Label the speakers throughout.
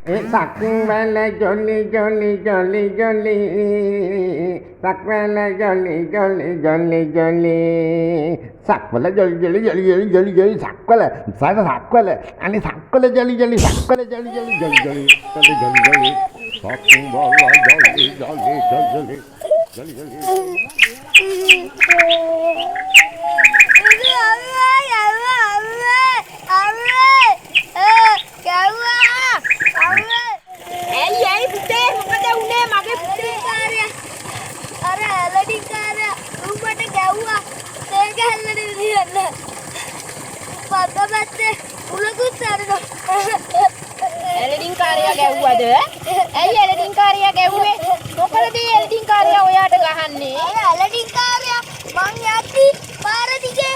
Speaker 1: ඒ සක්වල ජොලි ජොලි ජොලි ජොලි, සක්වල ජොලි ජොලි ජොලි ජොලි, සක්වල ජොලි ජොලි ජොලි ජොලි ජොලි ජොලි, සක්වල සර සක්වල අනේ සක්වල ජොලි ජොලි, සක්වල ජොලි ජොලි ජොලි ජොලි ජොලි ජොලි ජොලි, සක්වල ජොලි ජොලි ජොලි ජොලි ජොලි.
Speaker 2: ඇයි ඇයි පුතේ, මොකද වුනේ මගේ පුතේ?
Speaker 3: අර ඇලඩින් කාරයා ඌ මට ගැව්වා තේ ගහන්න විදියට. පද්ද පැත්තේ උලකුත් ඇරෙනවා.
Speaker 2: ඇලඩින් කාරයා ගැව්වද? ඇයි ඇලඩින් කාරයා ගැව්වේ? මොකද මේ ඇලඩින් කාරයා ඔයාට ගහන්නේ?
Speaker 3: අර ඇලඩින් කාරයා මං යද්දි පාර දිගේ.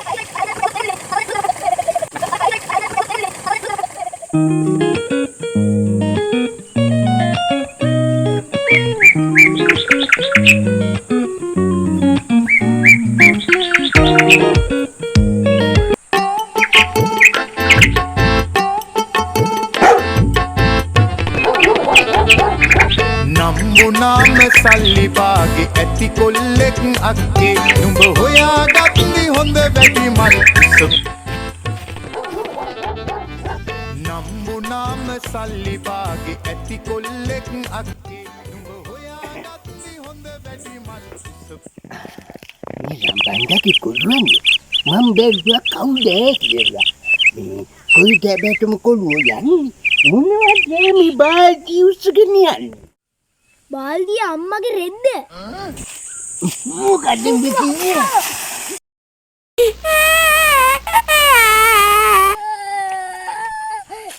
Speaker 4: නම්බුනාම සල්ලි වාගේ ඇති කොල්ලෙක් අක්කේ, නුඹ හොයාගත්ති හොඳ වැඩි මල් උස. නම්බුනාම සල්ලි වාගේ ඇති කොල්ලෙක් අක්කේ, නුඹ හොයාගත්ති හොඳ වැඩි මල් උස.
Speaker 5: මේ ලම්බන්ඩගේ කොළුවනේ. මං බැලුවා කවුද කියලා. මේ කොයි ඩැබටම කොළුවෝ යන්නේ? මොනවද මේ බාල්දි උස්සගෙන යන්නේ?
Speaker 3: බාල්දිය අම්මගේ රෙද්ද.
Speaker 5: මොකද මේ කිව්වේ?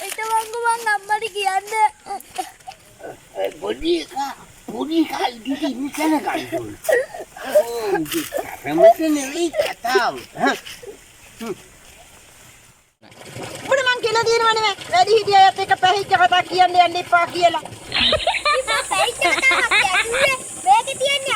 Speaker 3: හිටවංකෝ, මං අම්මට කියන්න.
Speaker 5: පොඩි එකා, පොඩි එකා ඉදිරි ඉස්සර ගන්න ඕන. තරමට නෙවෙයි කතාව.
Speaker 2: උඹට මං කියලා තියෙනව නෙවෙයි, වැඩි හිටිය අයත් එක්ක පැහිච්ච කතා කියන්න යන්න එපා කියලා.
Speaker 3: මං පැහිච්ච කතාවක් ඇහුවේ. මේකේ තියෙන්නේ